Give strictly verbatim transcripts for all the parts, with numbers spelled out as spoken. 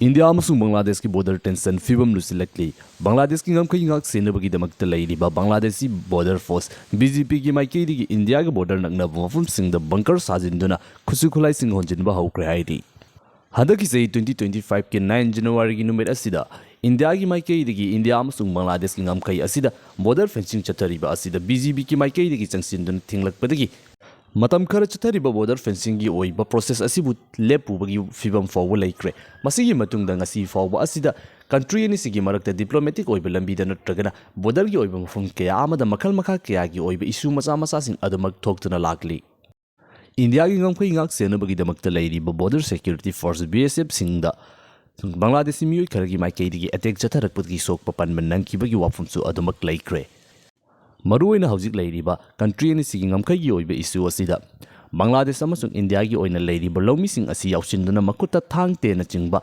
India ꯑꯃꯁꯨꯡ ꯕꯪꯒ꯭ꯂꯥꯗꯦꯁꯀꯤ border tension ꯐꯤꯕꯝ ꯂꯨꯁꯤꯜꯂꯛꯂꯤ꯫ ꯕꯪꯒ꯭ꯂꯥꯗꯦꯁꯀꯤ ꯉꯝꯈꯩ ꯉꯥꯛ ꯁꯦꯟꯅꯕꯒꯤꯗꯃꯛꯇ ꯂꯩꯔꯤꯕ ꯕꯪꯒ꯭ꯂꯥꯗꯦꯁꯤ ꯕꯣꯔꯗꯔ ꯐꯣꯔꯁ, ꯕꯤ ꯖꯤ ꯄꯤꯒꯤ ꯃꯥꯏꯀꯩꯗꯒꯤ ꯏꯟꯗꯤꯌꯥꯒ ꯕꯣꯔꯗꯔ ꯅꯛꯅꯕ ꯃꯐꯝꯁꯤꯡꯗ ꯕꯪꯀꯔ ꯁꯥꯖꯤꯟꯗꯨꯅ ꯈꯨꯠꯁꯨ ꯈꯨꯠꯂꯥꯏꯁꯤꯡ ꯍꯣꯟꯖꯤꯟꯕ ꯍꯧꯈ꯭ꯔꯦ ꯍꯥꯏꯔꯤ꯫ ꯍꯟꯗꯛꯀꯤ ꯆꯍꯤ twenty twenty five ꯀꯤ nine January ꯒꯤ ꯅꯨꯃꯤꯠ ꯑꯁꯤꯗ ꯏꯟꯗꯤꯌꯥꯒꯤ ꯃꯥꯏꯀꯩꯗꯒꯤ ꯏꯟꯗꯤꯌꯥ ꯑꯃꯁꯨꯡ ꯕꯪꯒ꯭ꯂꯥꯗꯦꯁꯀꯤ ꯉꯝꯈꯩ ꯑꯁꯤꯗ ꯕꯣꯔꯗꯔ ꯐꯦꯟꯁꯤꯡ ꯆꯠꯊꯔꯤꯕ ꯑꯁꯤꯗ ꯕꯤ ꯖꯤ ꯄꯤꯒꯤ ꯃꯥꯏꯀꯩꯗꯒꯤ ꯆꯪꯁꯤꯟꯗꯨꯅ ꯊꯤꯡꯂꯛꯄꯗꯒꯤ ꯃꯇꯝ ꯈꯔ ꯆꯠꯊꯔꯤꯕ ꯕꯣꯔꯗꯔ ꯐꯦꯟꯁꯤꯡꯒꯤ ꯑꯣꯏꯕ ꯄ꯭ꯔꯣꯁꯦꯁ ꯑꯁꯤꯕꯨ ꯂꯦꯞꯄꯨꯕꯒꯤ ꯐꯤꯕꯝ ꯐꯥꯎꯕ ꯂꯩꯈ꯭ꯔꯦ꯫ ꯃꯁꯤꯒꯤ ꯃꯇꯨꯡꯗ ꯉꯁꯤ ꯐꯥꯎꯕ ꯑꯁꯤꯗ ꯀꯟꯇ꯭ꯔꯤ ꯑꯅꯤꯁꯤꯒꯤ ꯃꯔꯛꯇ ꯗꯤꯄ꯭ꯂꯣꯃꯦꯇꯤꯛ ꯑꯣꯏꯕ ꯂꯝꯕꯤꯗ ꯅꯠꯇ꯭ꯔꯒꯅ ꯕꯣꯔꯗꯔꯒꯤ ꯑꯣꯏꯕ ꯃꯐꯝ ꯀꯌꯥ ꯑꯃꯗ ꯃꯈꯜ ꯃꯈꯥ ꯀꯌꯥꯒꯤ ꯑꯣꯏꯕ ꯏꯁꯨ ꯃꯆꯥ ꯃꯆꯥꯁꯤꯡ ꯑꯗꯨꯃꯛ ꯊꯣꯛꯇꯨꯅ ꯂꯥꯛꯂꯤ꯫ ꯏꯟꯗꯤꯌꯥꯒꯤ ꯉꯝꯈꯩ ꯉꯥꯛ ꯁꯦꯟꯅꯕꯒꯤꯗꯃꯛꯇ ꯂꯩꯔꯤꯕ ꯕꯣꯔꯗꯔ ꯁꯦꯀ꯭ꯌꯨꯔꯤꯇꯤ ꯐꯣꯔꯁ, ꯕꯤ ꯑꯦꯁ ꯑꯦꯐ ꯁꯤꯡꯗ ꯕꯪꯒ꯭ꯂꯥꯗꯦꯁꯤ ꯃꯤꯑꯣꯏ ꯈꯔꯒꯤ ꯃꯥꯏꯀꯩꯗꯒꯤ ꯑꯦꯇꯦꯛ ꯆꯠꯊꯔꯛꯄꯗꯒꯤ ꯁꯣꯛꯄ ꯄꯟꯕ ꯅꯪꯈꯤꯕꯒꯤ ꯋꯥꯐꯝꯁꯨ ꯑꯗꯨꯃꯛ ꯂꯩꯈ꯭ꯔꯦ꯫ ꯃꯔꯨꯑꯣꯏꯅ ꯍꯧꯖꯤꯛ ꯂꯩꯔꯤꯕ ꯀꯟꯇ꯭ꯔꯤ ꯑꯅꯤꯁꯤꯒꯤ ꯉꯝꯈꯩꯒꯤ ꯑꯣꯏꯕ ꯏꯁꯨ ꯑꯁꯤꯗ ꯕꯪꯒ꯭ꯂꯥꯗꯦꯁ ꯑꯃꯁꯨꯡ ꯏꯟꯗꯤꯌꯥꯒꯤ ꯑꯣꯏꯅ ꯂꯩꯔꯤꯕ ꯂꯧꯃꯤꯁꯤꯡ ꯑꯁꯤ ꯌꯥꯎꯁꯤꯟꯗꯨꯅ ꯃꯈꯨꯠꯇ ꯊꯥꯡ ꯇꯦꯟꯅꯆꯤꯡꯕ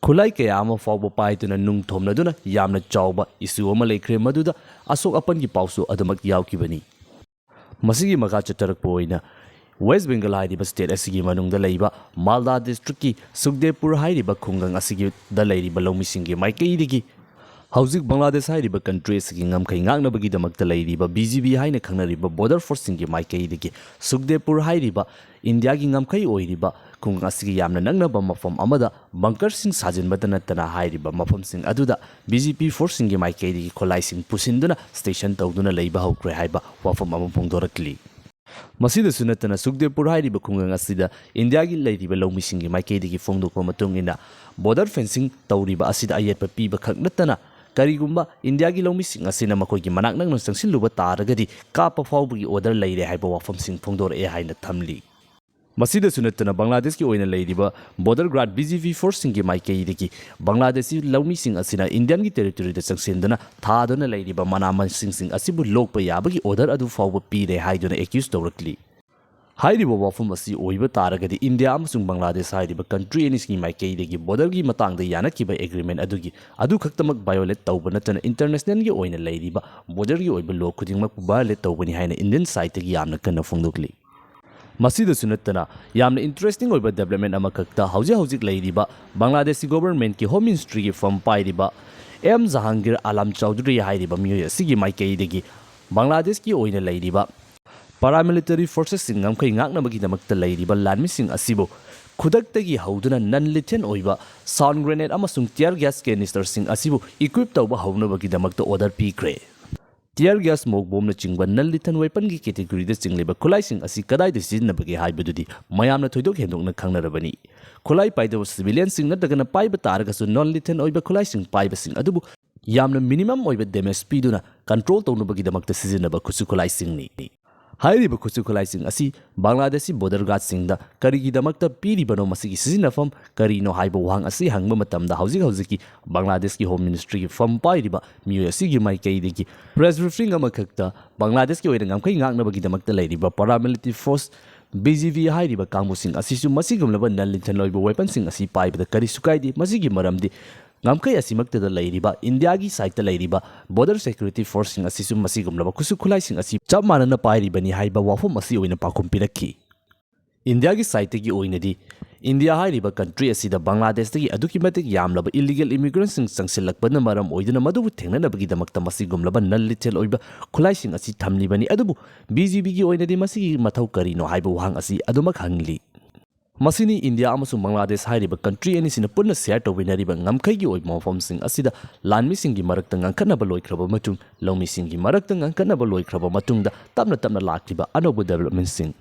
ꯈꯨꯠꯂꯥꯏ ꯀꯌꯥ ꯑꯃ ꯐꯥꯎꯕ ꯄꯥꯏꯗꯨꯅ ꯅꯨꯡ ꯊꯣꯝꯅꯗꯨꯅ ꯌꯥꯝꯅ ꯆꯥꯎꯕ ꯏꯁꯨ ꯑꯃ ꯂꯩꯈ꯭ꯔꯦ, ꯃꯗꯨꯗ ꯑꯁꯣꯛ ꯑꯄꯟꯒꯤ ꯄꯥꯎꯁꯨ ꯑꯗꯨꯃꯛ ꯌꯥꯎꯈꯤꯕꯅꯤ꯫ ꯃꯁꯤꯒꯤ ꯃꯈꯥ ꯆꯠꯊꯔꯛꯄ ꯑꯣꯏꯅ ꯋꯦꯁ ꯕꯦꯡꯒꯜ ꯍꯥꯏꯔꯤꯕ ꯁ꯭ꯇꯦꯠ ꯑꯁꯤꯒꯤ ꯃꯅꯨꯡꯗ ꯂꯩꯕ ꯃꯥꯜꯗꯥ ꯗꯤꯁꯇ꯭ꯔꯤꯛꯀꯤ ꯁꯨꯛꯗꯦꯕꯄꯨꯔ ꯍꯥꯏꯔꯤꯕ ꯈꯨꯡꯒꯪ ꯑꯁꯤꯒꯤꯗ ꯂꯩꯔꯤꯕ ꯂꯧꯃꯤꯁꯤꯡꯒꯤ ꯃꯥꯏꯀꯩꯗꯒꯤ ꯍꯧꯖꯤꯛ ꯕꯪꯒ꯭ꯂꯥꯗꯦꯁ ꯍꯥꯏꯔꯤꯕ ꯀꯟꯇ꯭ꯔꯤ ꯑꯁꯤꯒꯤ ꯉꯝꯈꯩ ꯉꯥꯛꯅꯕꯒꯤꯗꯃꯛꯇ ꯂꯩꯔꯤꯕ ꯕꯤ ꯖꯤ ꯕꯤ ꯍꯥꯏꯅ ꯈꯪꯅꯔꯤꯕ ꯕꯣꯔꯗꯔ ꯐꯣꯔꯁꯁꯤꯡꯒꯤ ꯃꯥꯏꯀꯩꯗꯒꯤ ꯁꯨꯛꯗꯦꯕꯄꯨꯔ ꯍꯥꯏꯔꯤꯕ ꯏꯟꯗꯤꯌꯥꯒꯤ ꯉꯝꯈꯩ ꯑꯣꯏꯔꯤꯕ ꯈꯨꯡꯒꯪ ꯑꯁꯤꯒ ꯌꯥꯝꯅ ꯅꯛꯅꯕ ꯃꯐꯝ ꯑꯃꯗ ꯕꯪꯀꯔꯁꯤꯡ ꯁꯥꯖꯤꯟꯕꯇ ꯅꯠꯇꯅ ꯍꯥꯏꯔꯤꯕ ꯃꯐꯝꯁꯤꯡ ꯑꯗꯨꯗ ꯕꯤ ꯖꯤ ꯄꯤ ꯐꯣꯔꯁꯁꯤꯡꯒꯤ ꯃꯥꯏꯀꯩꯗꯒꯤ ꯈꯨꯠꯂꯥꯏꯁꯤꯡ ꯄꯨꯁꯤꯟꯗꯨꯅ ꯁ꯭ꯇꯦꯁꯟ ꯇꯧꯗꯨꯅ ꯂꯩꯕ ꯍꯧꯈ꯭ꯔꯦ ꯍꯥꯏꯕ ꯋꯥꯐꯝ ꯑꯃ ꯐꯣꯡꯗꯣꯔꯛꯂꯤ꯫ ꯃꯁꯤꯗꯁꯨ ꯅꯠꯇꯅ ꯁꯨꯛꯗꯦꯕꯄꯨꯔ ꯍꯥꯏꯔꯤꯕ ꯈꯨꯡꯒꯪ ꯑꯁꯤꯗ ꯏꯟꯗꯤꯌꯥꯒꯤ ꯂꯩꯔꯤꯕ ꯂꯧꯃꯤꯁꯤꯡꯒꯤ ꯃꯥꯏꯀꯩꯗꯒꯤ ꯐꯣꯡꯗꯣꯛꯄ ꯃꯇꯨꯡ ꯏꯟꯅ ꯕꯣꯔꯗꯔ ꯐꯦꯟꯁꯤꯡ ꯇꯧꯔꯤꯕ ꯑꯁꯤꯗ ꯑꯌꯦꯠꯄ ꯄꯤꯕ ꯈꯛ ꯅꯠꯇꯅ ꯀꯔꯤꯒꯨꯝꯕ ꯏꯟꯗꯤꯌꯥꯒꯤ ꯂꯧꯃꯤꯁꯤꯡ ꯑꯁꯤꯅ ꯃꯈꯣꯏꯒꯤ ꯃꯅꯥꯛ ꯅꯛꯅ ꯆꯪꯁꯤꯜꯂꯨꯕ ꯇꯥꯔꯒꯗꯤ ꯀꯥꯞꯄ ꯐꯥꯎꯕꯒꯤ ꯑꯣꯔꯗꯔ ꯂꯩꯔꯦ ꯍꯥꯏꯕ ꯋꯥꯐꯝꯁꯤꯡ ꯐꯣꯡꯗꯣꯔꯛꯑꯦ ꯍꯥꯏꯅ ꯊꯝꯂꯤ꯫ ꯃꯁꯤꯗꯁꯨ ꯅꯠꯇꯅ ꯕꯪꯒ꯭ꯂꯥꯗꯦꯁꯀꯤ ꯑꯣꯏꯅ ꯂꯩꯔꯤꯕ ꯕꯣꯔꯗꯔ ꯒꯥꯔꯗ ꯕꯤ ꯖꯤ ꯄꯤ ꯐꯣꯔꯁꯁꯤꯡꯒꯤ ꯃꯥꯏꯀꯩꯗꯒꯤ ꯕꯪꯒ꯭ꯂꯥꯗꯦꯁꯤ ꯂꯧꯃꯤꯁꯤꯡ ꯑꯁꯤꯅ ꯏꯟꯗꯤꯌꯟꯒꯤ ꯇꯦꯔꯤꯇꯣꯔꯤꯗ ꯆꯪꯁꯤꯟꯗꯨꯅ ꯊꯥꯗꯨꯅ ꯂꯩꯔꯤꯕ ꯃꯅꯥ ꯃꯁꯤꯡꯁꯤꯡ ꯑꯁꯤꯕꯨ ꯂꯣꯛꯄ ꯌꯥꯕꯒꯤ ꯑꯣꯔꯗꯔ ꯑꯗꯨ ꯐꯥꯎꯕ ꯄꯤꯔꯦ ꯍꯥꯏꯗꯨꯅ ꯑꯦꯀ꯭ꯌꯨꯁ ꯇꯧꯔꯛꯂꯤ꯫ ꯍꯥꯏꯔꯤꯕ ꯋꯥꯐꯝ ꯑꯁꯤ ꯑꯣꯏꯕ ꯇꯥꯔꯒꯗꯤ ꯏꯟꯗꯤꯌꯥ ꯑꯃꯁꯨꯡ ꯕꯪꯒ꯭ꯂꯥꯗꯦꯁ ꯍꯥꯏꯔꯤꯕ ꯀꯟꯇ꯭ꯔꯤ ꯑꯅꯤꯁꯤꯒꯤ ꯃꯥꯏꯀꯩꯗꯒꯤ ꯕꯣꯔꯗꯔꯒꯤ ꯃꯇꯥꯡꯗ ꯌꯥꯅꯈꯤꯕ ꯑꯦꯒ꯭ꯔꯤꯃꯦꯟ ꯑꯗꯨꯒꯤ ꯑꯗꯨ ꯈꯛꯇꯃꯛ ꯚꯥꯏꯑꯣꯂꯦꯠ ꯇꯧꯕ ꯅꯠꯇꯅ ꯏꯟꯇꯔꯅꯦꯁꯅꯦꯜꯒꯤ ꯑꯣꯏꯅ ꯂꯩꯔꯤꯕ ꯕꯣꯔꯗꯔꯒꯤ ꯑꯣꯏꯕ ꯂꯣ ꯈꯨꯗꯤꯡꯃꯛꯄꯨ ꯚꯥꯏꯑꯣꯂꯦꯠ ꯇꯧꯕꯅꯤ ꯍꯥꯏꯅ ꯏꯟꯗꯤꯌꯟ ꯁꯥꯏꯠꯇꯒꯤ ꯌꯥꯝꯅ ꯀꯟꯅ ꯐꯣꯡꯗꯣꯛꯂꯤ꯫ ꯃꯁꯤꯗꯁꯨ ꯅꯠꯇꯅ, ꯌꯥꯝꯅ ꯏꯟꯇꯔꯦꯁꯇꯤꯡ ꯑꯣꯏꯕ ꯗꯦꯕꯂꯞꯃꯦꯟ ꯑꯃꯈꯛꯇ, ꯍꯧꯖꯤꯛ ꯍꯧꯖꯤꯛ ꯂꯩꯔꯤꯕ ꯕꯪꯒ꯭ꯂꯥꯗꯦꯁꯀꯤ ꯒꯣꯚꯔꯟꯃꯦꯟꯠꯀꯤ ꯍꯣꯝ ꯃꯤꯅꯤꯁꯇ꯭ꯔꯤꯒꯤ ꯐꯝ ꯄꯥꯏꯔꯤꯕ ꯑꯦꯝ ꯖꯍꯥꯡꯒꯤꯔ ꯑꯥꯂꯝ ꯆꯧꯙꯨꯔꯤ ꯍꯥꯏꯔꯤꯕ ꯃꯤꯑꯣꯏ ꯑꯁꯤꯒꯤ ꯃꯥꯏꯀꯩꯗꯒꯤ ꯕꯪꯒ꯭ꯂꯥꯗꯦꯁꯀꯤ ꯑꯣꯏꯅ ꯂꯩꯔꯤꯕ ꯄꯥꯔꯥꯃꯤꯂꯤꯇꯔꯤ ꯐꯣꯔꯁꯦꯁꯁꯤꯡ ꯉꯝꯈꯩ ꯉꯥꯛꯅꯕꯒꯤꯗꯃꯛꯇ ꯂꯩꯔꯤꯕ ꯂꯥꯟꯃꯤꯁꯤꯡ ꯑꯁꯤꯕꯨ ꯈꯨꯗꯛꯇꯒꯤ ꯍꯧꯗꯨꯅ ꯅꯟ ꯂꯤꯊꯦꯟ ꯑꯣꯏꯕ ꯁꯥꯎꯟ ꯒ꯭ꯔꯦꯅꯦꯗ ꯑꯃꯁꯨꯡ ꯇꯤꯌꯔ ꯒ꯭ꯌꯥꯁ ꯀꯦꯅꯤꯁꯇꯔꯁꯤꯡ ꯑꯁꯤꯕꯨ ꯏꯀ꯭ꯋꯤꯞ ꯇꯧꯕ ꯍꯧꯅꯕꯒꯤꯗꯃꯛꯇ ꯑꯣꯔꯗꯔ ꯄꯤꯈ꯭ꯔꯦ꯫ ꯇꯤꯌꯔ ꯒ꯭ꯌꯥꯁ, ꯃꯣꯛ ꯕꯣꯝꯅꯆꯤꯡꯕ ꯅꯟ ꯂꯤꯊꯦꯟ ꯋꯦꯄꯟꯒꯤ ꯀꯦꯇꯦꯒꯣꯔꯤꯗ ꯆꯤꯡꯂꯤꯕ ꯈꯨꯠꯂꯥꯏꯁꯤꯡ ꯑꯁꯤ ꯀꯗꯥꯏꯗ ꯁꯤꯖꯤꯟꯅꯕꯒꯦ ꯍꯥꯏꯕꯗꯨꯗꯤ ꯃꯌꯥꯝꯅ ꯊꯣꯏꯗꯣꯛ ꯍꯦꯟꯗꯣꯛꯅ ꯈꯪꯅꯔꯕꯅꯤ꯫ ꯈꯨꯠꯂꯥꯏ ꯄꯥꯏꯗꯕ ꯁꯤꯚꯤꯂꯤꯌꯟꯁꯤꯡ ꯅꯠꯇ꯭ꯔꯒꯅ ꯄꯥꯏꯕ ꯇꯥꯔꯒꯁꯨ ꯅꯟ ꯂꯤꯊꯦꯟ ꯑꯣꯏꯕ ꯈꯨꯠꯂꯥꯏꯁꯤꯡ ꯄꯥꯏꯕꯁꯤꯡ ꯑꯗꯨꯕꯨ ꯌꯥꯝꯅ ꯃꯤꯅꯤꯃꯝ ꯑꯣꯏꯕ ꯗꯦꯃꯦꯖ ꯄꯤꯗꯨꯅ ꯀꯟꯇ꯭ꯔꯣꯜ ꯇꯧꯅꯕꯒꯤꯗꯃꯛꯇ ꯁꯤꯖꯤꯟꯅꯕ ꯈꯨꯠꯁꯨ ꯈꯨꯠꯂꯥꯏꯁꯤꯡꯅꯤ꯫ ꯍꯥꯏꯔꯤꯕ ꯈꯨꯠꯁꯨ ꯈꯨꯠꯂꯥꯏꯁꯤꯡ ꯑꯁꯤ ꯕꯪꯒ꯭ꯂꯥꯗꯦꯁꯤ ꯕꯣꯔꯗꯔ ꯒꯥꯔꯗꯁꯤꯡꯗ ꯀꯔꯤꯒꯤꯗꯃꯛꯇ ꯄꯤꯔꯤꯕꯅꯣ, ꯃꯁꯤꯒꯤ ꯁꯤꯖꯤꯟꯅꯐꯝ ꯀꯔꯤꯅꯣ ꯍꯥꯏꯕ ꯋꯥꯍꯪ ꯑꯁꯤ ꯍꯪꯕ ꯃꯇꯝꯗ ꯍꯧꯖꯤꯛ ꯍꯧꯖꯤꯛꯀꯤ ꯕꯪꯒ꯭ꯂꯥꯗꯦꯁꯀꯤ ꯍꯣꯝ ꯃꯤꯅꯤꯁꯇ꯭ꯔꯤꯒꯤ ꯐꯝ ꯄꯥꯏꯔꯤꯕ ꯃꯤꯑꯣꯏ ꯑꯁꯤꯒꯤ ꯃꯥꯏꯀꯩꯗꯒꯤ ꯄ꯭ꯔꯦꯁ ꯕ꯭ꯔꯤꯐꯤꯡ ꯑꯃꯈꯛꯇ ꯕꯪꯒ꯭ꯂꯥꯗꯦꯁꯀꯤ ꯑꯣꯏꯅ ꯉꯝꯈꯩ ꯉꯥꯛꯅꯕꯒꯤꯗꯃꯛꯇ ꯂꯩꯔꯤꯕ ꯄꯥꯔꯥꯃꯤꯂꯤꯇꯔꯤ ꯐꯣꯔꯁ, ꯕꯤ ꯖꯤ ꯕꯤ ꯍꯥꯏꯔꯤꯕ ꯀꯥꯡꯕꯨꯁꯤꯡ ꯑꯁꯤꯁꯨ ꯃꯁꯤꯒꯨꯝꯂꯕ ꯅꯟ ꯂꯤꯊꯦꯟ ꯑꯣꯏꯕ ꯋꯦꯄꯟꯁꯤꯡ ꯑꯁꯤ ꯄꯥꯏꯕꯗ ꯀꯔꯤꯁꯨ ꯀꯥꯏꯗꯦ꯫ ꯃꯁꯤꯒꯤ ꯃꯔꯝꯗꯤ ꯉꯝꯈꯩ ꯑꯁꯤꯃꯛꯇꯗ ꯂꯩꯔꯤꯕ, ꯏꯟꯗꯤꯌꯥꯒꯤ ꯁꯥꯏꯠꯇ ꯂꯩꯔꯤꯕ ꯕꯣꯔꯗꯔ ꯁꯦꯀ꯭ꯌꯨꯔꯤꯇꯤ ꯐꯣꯔꯁꯁꯤꯡ ꯑꯁꯤꯁꯨ ꯃꯁꯤꯒꯨꯝꯂꯕ ꯈꯨꯠꯁꯨ ꯈꯨꯠꯂꯥꯏꯁꯤꯡ ꯑꯁꯤ ꯆꯞ ꯃꯥꯟꯅꯅ ꯄꯥꯏꯔꯤꯕꯅꯤ ꯍꯥꯏꯕ ꯋꯥꯐꯝ ꯑꯁꯤ ꯑꯣꯏꯅ ꯄꯥꯎꯈꯨꯝ ꯄꯤꯔꯛꯈꯤ꯫ ꯏꯟꯗꯤꯌꯥꯒꯤ ꯁꯥꯏꯠꯇꯒꯤ ꯑꯣꯏꯅꯗꯤ, ꯏꯟꯗꯤꯌꯥ ꯍꯥꯏꯔꯤꯕ ꯀꯟꯇ꯭ꯔꯤ ꯑꯁꯤꯗ ꯕꯪꯒ꯭ꯂꯥꯗꯦꯁꯇꯒꯤ ꯑꯗꯨꯛꯀꯤ ꯃꯇꯤꯛ ꯌꯥꯝꯂꯕ ꯏꯂꯤꯒꯦꯜ ꯏꯃꯤꯒ꯭ꯔꯦꯟꯠꯁꯤꯡ ꯆꯪꯁꯤꯜꯂꯛꯄꯅ ꯃꯔꯝ ꯑꯣꯏꯗꯨꯅ ꯃꯗꯨꯕꯨ ꯊꯦꯡꯅꯅꯕꯒꯤꯗꯃꯛꯇ ꯃꯁꯤꯒꯨꯝꯂꯕ ꯅꯟ ꯂꯤꯊꯦꯟ ꯑꯣꯏꯕ ꯈꯨꯠꯂꯥꯏꯁꯤꯡ ꯑꯁꯤ ꯊꯝꯂꯤꯕꯅꯤ꯫ ꯑꯗꯨꯕꯨ ꯕꯤ ꯖꯤ ꯕꯤꯒꯤ ꯑꯣꯏꯅꯗꯤ ꯃꯁꯤꯒꯤ ꯃꯊꯧ ꯀꯔꯤꯅꯣ ꯍꯥꯏꯕ ꯋꯥꯍꯪ ꯑꯁꯤ ꯑꯗꯨꯃꯛ ꯍꯪꯂꯤ꯫ ꯃꯁꯤꯅꯤ ꯏꯟꯗꯤꯌꯥ ꯑꯃꯁꯨꯡ ꯕꯪꯒ꯭ꯂꯥꯗꯦꯁ ꯍꯥꯏꯔꯤꯕ ꯀꯟꯇ꯭ꯔꯤ ꯑꯅꯤꯁꯤꯅ ꯄꯨꯟꯅ ꯁꯤꯌꯔ ꯇꯧꯃꯤꯟꯅꯔꯤꯕ ꯉꯝꯈꯩꯒꯤ ꯑꯣꯏꯕ ꯃꯐꯝꯁꯤꯡ ꯑꯁꯤꯗ ꯂꯥꯟꯃꯤꯁꯤꯡꯒꯤ ꯃꯔꯛꯇ ꯉꯥꯡꯈꯠꯅꯕ ꯂꯣꯏꯈ꯭ꯔꯕ ꯃꯇꯨꯡ, ꯂꯧꯃꯤꯁꯤꯡꯒꯤ ꯃꯔꯛꯇ ꯉꯥꯡꯈꯠꯅꯕ ꯂꯣꯏꯈ꯭ꯔꯕ ꯃꯇꯨꯡꯗ ꯇꯞꯅ ꯇꯞꯅ ꯂꯥꯛꯂꯤꯕ ꯑꯅꯧꯕ ꯗꯦꯕꯂꯞꯃꯦꯟꯠꯁꯤꯡ꯫